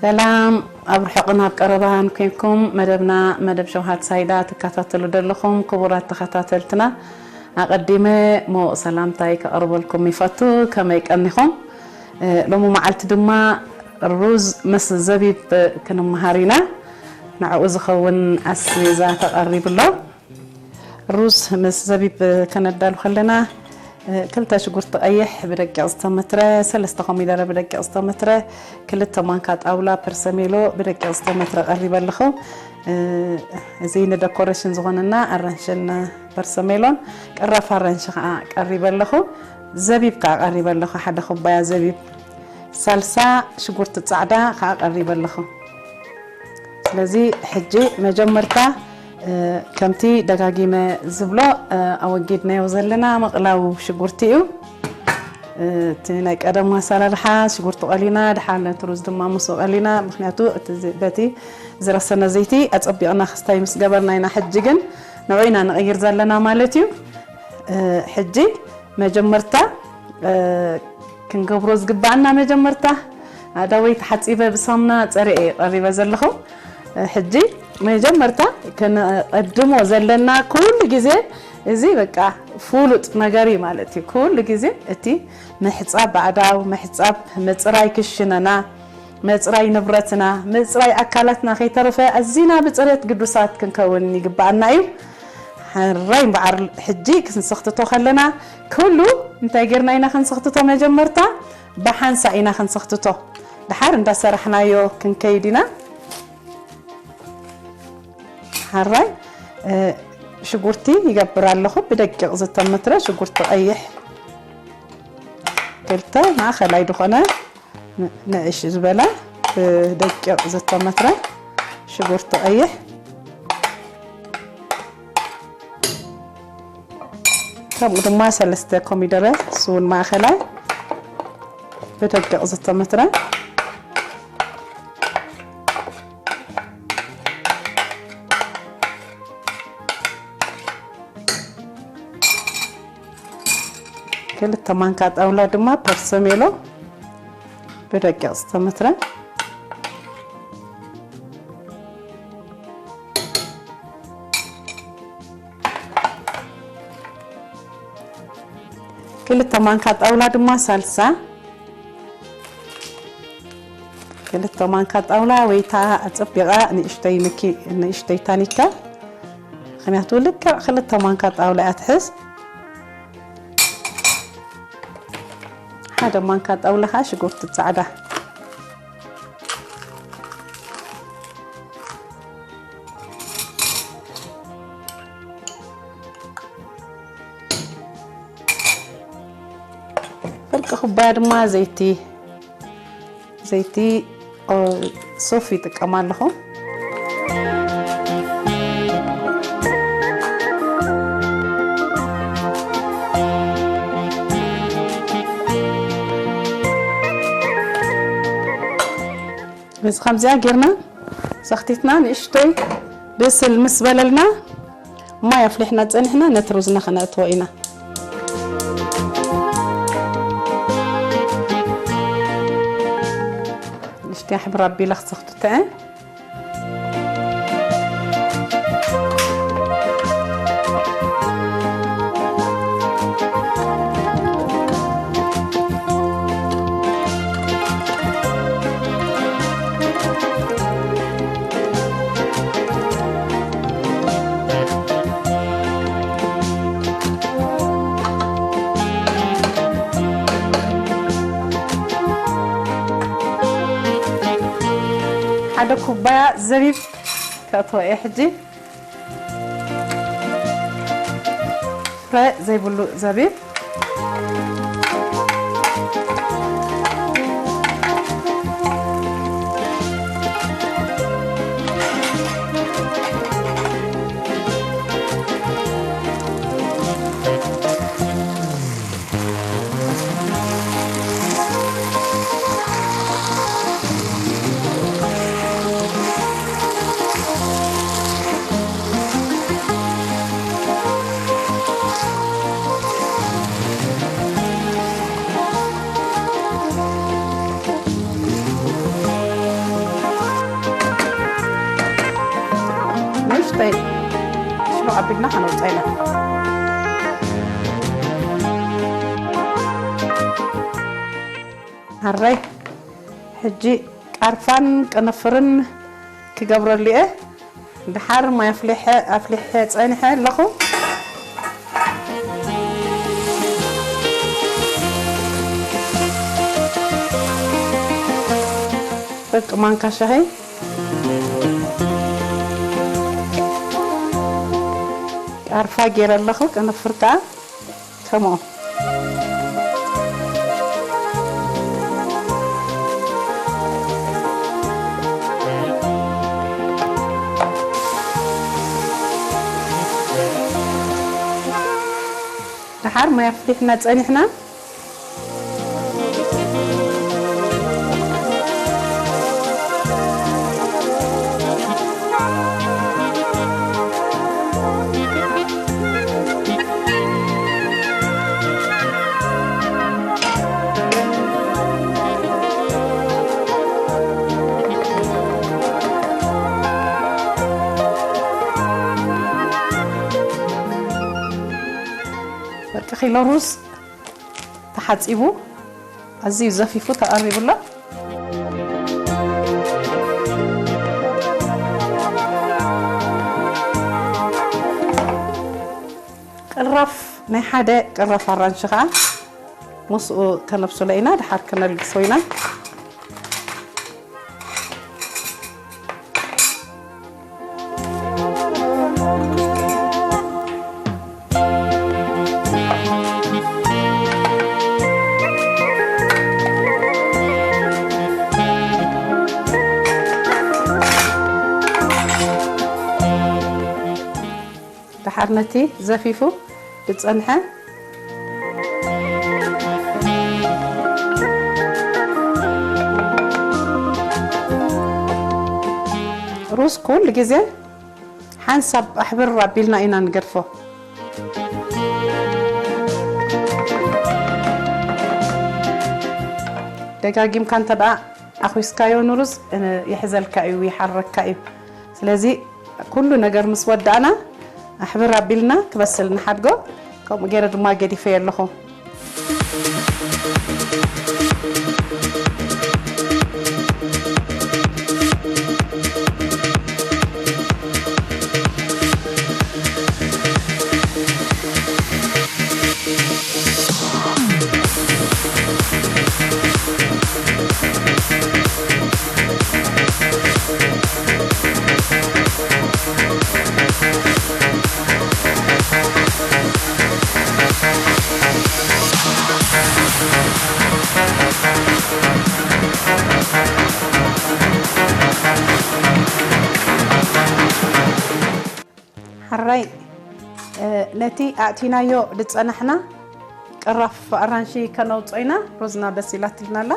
ሰላም፣ ኣብ ርሑቕን ኣብ ቀረባን ኮንኩም መደብና፣ መደብ ሸውሃት ሳይዳ ትከታተሉ ዘለኹም ክቡራት ተኸታተልትና፣ ኣቐዲመ ሞቕ ሰላምታይ ከቐርበልኩም ይፈቱ። ከመይ ቀኒኹም? እ፣ ሎሚ መዓልቲ ድማ ሩዝ ምስ ዘቢብ ክንመሃር ኢና። ንዕኡ ዝኸውን ኣስቤዛ ተቐሪቡ ኣሎ። ሩዝ ምስ ዘቢብ ከነዳሉ ከለና፣ እ፣ ክልተ ሽጉርቲ ቀይሕ ብደቂቕ ዝተመትረ፣ ሰለስተ ኮሚደረ ብደቂቕ ዝተመትረ፣ ክልተ ማንካ ጣውላ ፐርሰሜሎ ብደቂቕ ዝተመትረ ቀሪበ ኣለኹ። እ፣ እዚ ንደኮሬሽን ዝኾነና ኣራንሽን ፐርሰሜሎን፣ ቅራፍ ኣራንሺ ከዓ ቀሪበ ኣለኹ። ዘቢብ ከዓ ቀሪበ ኣለኹ፣ ሓደ ኩባያ ዘቢብ። ሳልሳ ሽጉርቲ ጻዕዳ ከዓ ቀሪበ ኣለኹ። ስለዚ ሕጂ መጀመርታ፣ እ፣ ከምቲ ደጋጊመ ዝብሎ፣ እ፣ ኣወጊድናዮ ዘለና ምቕላው ሽጉርቲ እዩ። እ፣ እቲ ናይ ቀደም ኣሰላልሓ ሽጉርቲ ቀሊና፣ ድሓር ነቲ ሩዝ ድማ ምስኡ ቀሊና፣ ምኽንያቱ እቲ ዝ-፣ በቲ ዝረሰነ ዘይቲ ኣጸቢቕና ክስታይ ምስ ገበርና ኢና። ሕጂ ግን ንዑ ኢና ንቕይር ዘለና ማለት እዩ። እ፣ ሕጂ መጀመርታ፣ እ፣ ክንገብሮ ዝግባኣና መጀመርታ፣ ኣእዳወይ ተሓጺበ ብሳሙና ጸሪኤ እየ ቀሪበ ዘለኹ። እ፣ ሕጂ መጀመርታ ክንቐድሞ ዘለና ኩሉ ግዜ፣ እዚ በቃ ፍሉጥ ነገር እዩ ማለት እዩ። ኩሉ ግዜ እቲ ምሕጻብ ኣእዳው፣ ምሕጻብ ምጽራይ ክሽነና፣ ምጽራይ ንብረትና፣ ምጽራይ ኣካላትና ከይተረፈ ኣዚና ብጽሬት ግዱሳት ክንከውን ይግባኣና እዩ። ሕራይ እምበኣር ሕጂ ክንሰኽትቶ ከለና ኩሉ እንታይ ጌርና ኢና ክንሰኽትቶ? መጀመርታ ብሓንሳእ ኢና ክንሰኽትቶ። ድሓር እንዳሰራሕናዮ ክንከይድ ኢና። ሕራይ፣ እ፣ ሽጉርቲ ይገብር ኣለኹ። ብደቂቕ ዝተመትረ ሽጉርቲ ቀይሕ፣ ክልተ ማእኸላይ ዝኾነ ን-፣ ንእሽ ዝበለ ብደቂቕ ዝተመትረ ሽጉርቲ ቀይሕ፣ ከምኡ ድማ ሰለስተ ኮሚደረ ስውን ማእኸላይ ብደቂቕ ዝተመትረ፣ ክልተ ማንካ ጣውላ ድማ ፐርሰሜሎ ብደቂቕ ዝተመትረ፣ ክልተ ማንካ ጣውላ ድማ ሳልሳ፣ ክልተ ማንካ ጣውላ ወይታ ኣጸቢቓ ንእሽተይ ምኪ-፣ ንእሽተይ ታኒካ፣ ምኽንያቱ ልክዕ ክልተ ማንካ ጣውላ እያ ትሕዝ። ሓደ ማንካ ጣውላ ኸዓ ሽጉርቲ ጻዕዳ። ፍርቂ ኩባያ ድማ ዘይቲ፣ ዘይቲ፣ ኦ፣ ሱፍ ይጥቀም ኣለኹ። በዚ ከምዚኣ ጌርና ሰኽቲትና ንእሽተይ ብስል ምስ በለልና ማይ ኣፍሊሕና ጸኒሕና ነቲ ሩዝና ከነእትዎ ኢና። ንእሽተይ ሕብር ኣቢላ ክሰኽትቶ እየ። ሓደ ኩባያ ዘቢብ ከእትዎ እየ ሕጂ። ፍረ ዘይብሉ ዘቢብ። ኣቢልና ከነውፅኦ ኢና። ኣረይ ሕጂ ቃርፋን ቅንፍርን ክገብረሉ እየ። ድሓር ማይ ኣፍሊሐ ኣፍሊሐ ጸኒሐ ኣለኹ። ፍርቂ ማንካ ሻሂ። ቃርፋ ገይረ ኣለኹ፣ ቅንፍር ከኣ ከምኡ። ደሓር ማይ ኣፍሊሕና ጸኒሕና። ፍርቂ ኪሎ ሩዝ ተሓጺቡ ኣዝዩ ዘፊፉ ተቐሪቡ ኣሎ። ቅራፍ ናይ ሓደ ቅራፍ ኣራንሺ ኸኣ ምስኡ ከነብስሎ ኢና፣ ድሓር ከነልግሶ ኢና። ደሓር ነቲ ዘፊፉ ዝጸንሐ ሩዝ ኩሉ ግዜ ሓንሳብ ኣሕብር ኣቢልና ኢና ንገድፎ። ደጋጊምካ እንተ ደኣ ኣኹስካዮ ንሩዝ፣ እ፣ ይሕዘልካ እዩ፣ ይሓረካ እዩ። ስለዚ ኩሉ ነገር ምስ ወዳእና ኣሕብር ኣቢልና ክበስል ንሓድጎ። ከምኡ ገይረ ድማ ገዲፈዮ ኣለኹ። ሕራይ፣ እ፣ ነቲ ኣእቲናዮ ዝጸናሕና ቅራፍ ኣራንሺ ከነውጽኦ ኢና። ሩዝና በሲላትልና ኣላ።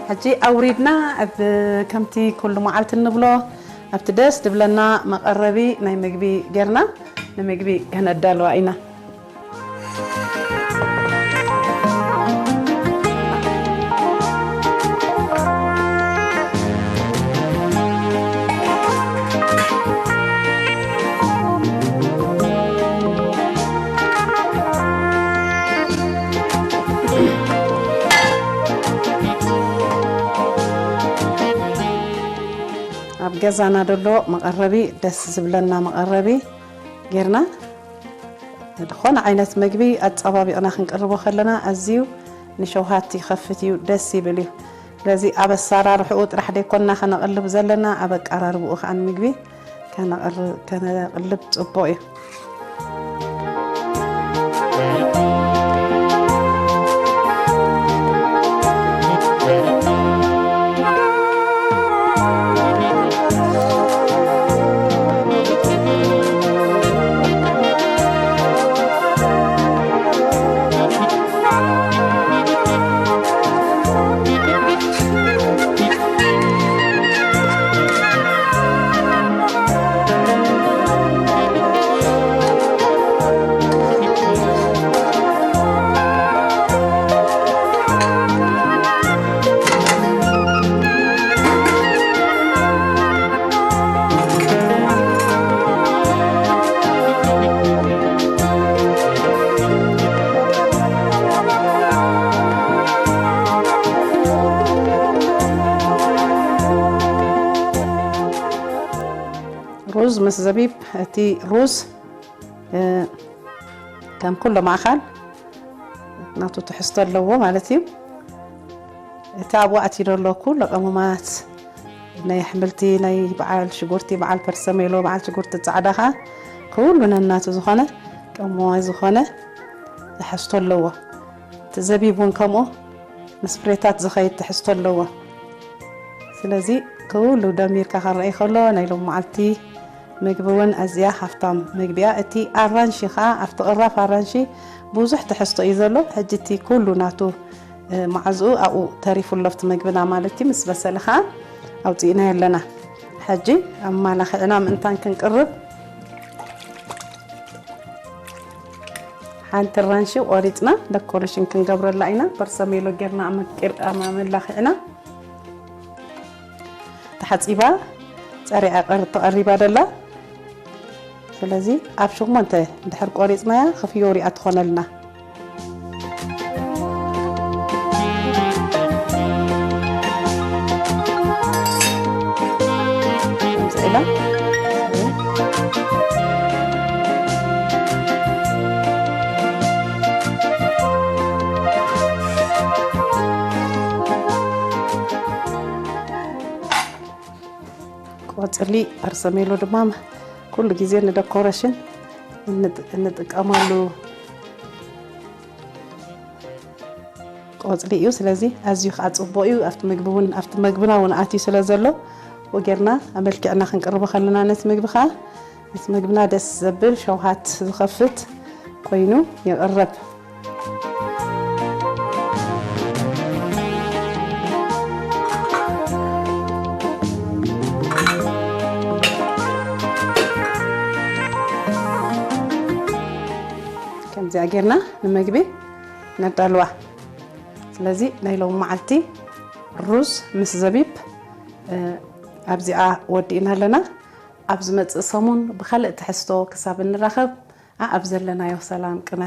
ሕጂ ኣውሪድና ኣብ ከምቲ ኩሉ መዓልቲ እንብሎ ኣብቲ ደስ ድብለና መቐረቢ ናይ ምግቢ ጌርና ንምግቢ ከነዳልዋ ኢና። ኣብ ገዛና ደሎ መቐረቢ፣ ደስ ዝብለና መቐረቢ ጌርና ዝኾነ ዓይነት መግቢ ኣጸባቢቕና ክንቅርቦ ከለና ኣዝዩ ንሸውሃት ይኸፍት እዩ፣ ደስ ይብል እዩ። ስለዚ ኣብ ኣሰራርሕኡ ጥራሕ ደይኮንና ከነቕልብ ዘለና፣ ኣብ ኣቀራርብኡ ከኣ ንምግቢ ከነቕር-፣ ከነቕልብ ጽቡቕ እዩ። ምስ ዘቢብ እቲ ሩዝ፣ እ፣ ከም ኩሎም ኣእኻል ናቱ ትሕዝቶ ኣለዎ ማለት እዩ። እቲ ኣብኡ ኣትዩ ዘሎ ኩሉ ቀመማት፣ ናይ ኣሕምልቲ፣ ናይ በዓል ሽጉርቲ፣ በዓል ፐርሰሜሎ፣ በዓል ሽጉርቲ ጻዕዳ ኸኣ ኩሉ ነናቱ ዝኾነ ቀመማዊ ዝኾነ ትሕዝቶ ኣለዎ። እቲ ዘቢብ እውን ከምኡ ምስ ፍሬታት ዝኸይድ ትሕዝቶ ኣለዎ። ስለዚ ኩሉ ደሚርካ ክረኣይ ከሎ ናይ ሎሚ መዓልቲ ምግቢ እውን ኣዝያ ሃፍታም ምግቢ እያ። እቲ ኣራንሺ ኸኣ ኣብቲ ቅራፍ ኣራንሺ ብዙሕ ትሕዝቶ እዩ ዘሎ። ሕጂ እቲ ኩሉ ናቱ፣ እ፣ መዓዝኡ ኣብኡ ተሪፉ ኣሎ ኣብቲ ምግብና ማለት እዩ። ምስ በሰለ ኸኣ ኣውፂእናዮ ኣለና። ሕጂ ኣብ ማላኽዕና ምእንታን ክንቅርብ ሓንቲ ኣራንሺ ቆሪጽና ደኮሬሽን ክንገብረላ ኢና። በርሰሜሎ ጌርና ኣመቂር-፣ ኣመ-፣ ኣመላኺዕና ተሓጺባ ጸሪዓ ቀር-፣ ተቐሪባ ደላ። ስለዚ ኣብ ሸሞንተ ድሕር ቆሪጽናያ ክፍዮ ሪኣ ትኾነልና። ከምዚ ኢላ ቆጽሊ ፐርሰሜሎ ድማ ኩሉ ግዜ ንደኮሬሽን እንጥ-፣ እንጥቀመሉ ቆጽሊ እዩ። ስለዚ ኣዝዩ ከዓ ጽቡቕ እዩ። ኣብቲ ምግቢ እውን፣ ኣብቲ መግብና እውን ኣትዩ ስለ ዘሎ፣ ብኡ ጌርና ኣመልኪዕና ክንቅርቦ ከለና ነቲ ምግቢ ከዓ፣ ነቲ ምግብና ደስ ዘብል ሸውሃት ዝኸፍት ኮይኑ ይቕረብ። ከምዚኣ ጌርና ንመግቢ ነዳልዋ። ስለዚ ናይ ሎሚ መዓልቲ ሩዝ ምስ ዘቢብ፣ እ፣ ኣብዚኣ ወዲእና ኣለና። ኣብ ዝመጽእ ሰሙን ብኻልእ ትሕዝቶ ክሳብ እንራኸብ፣ ኣኣብ ዘለናዮ ሰላም ቅነ።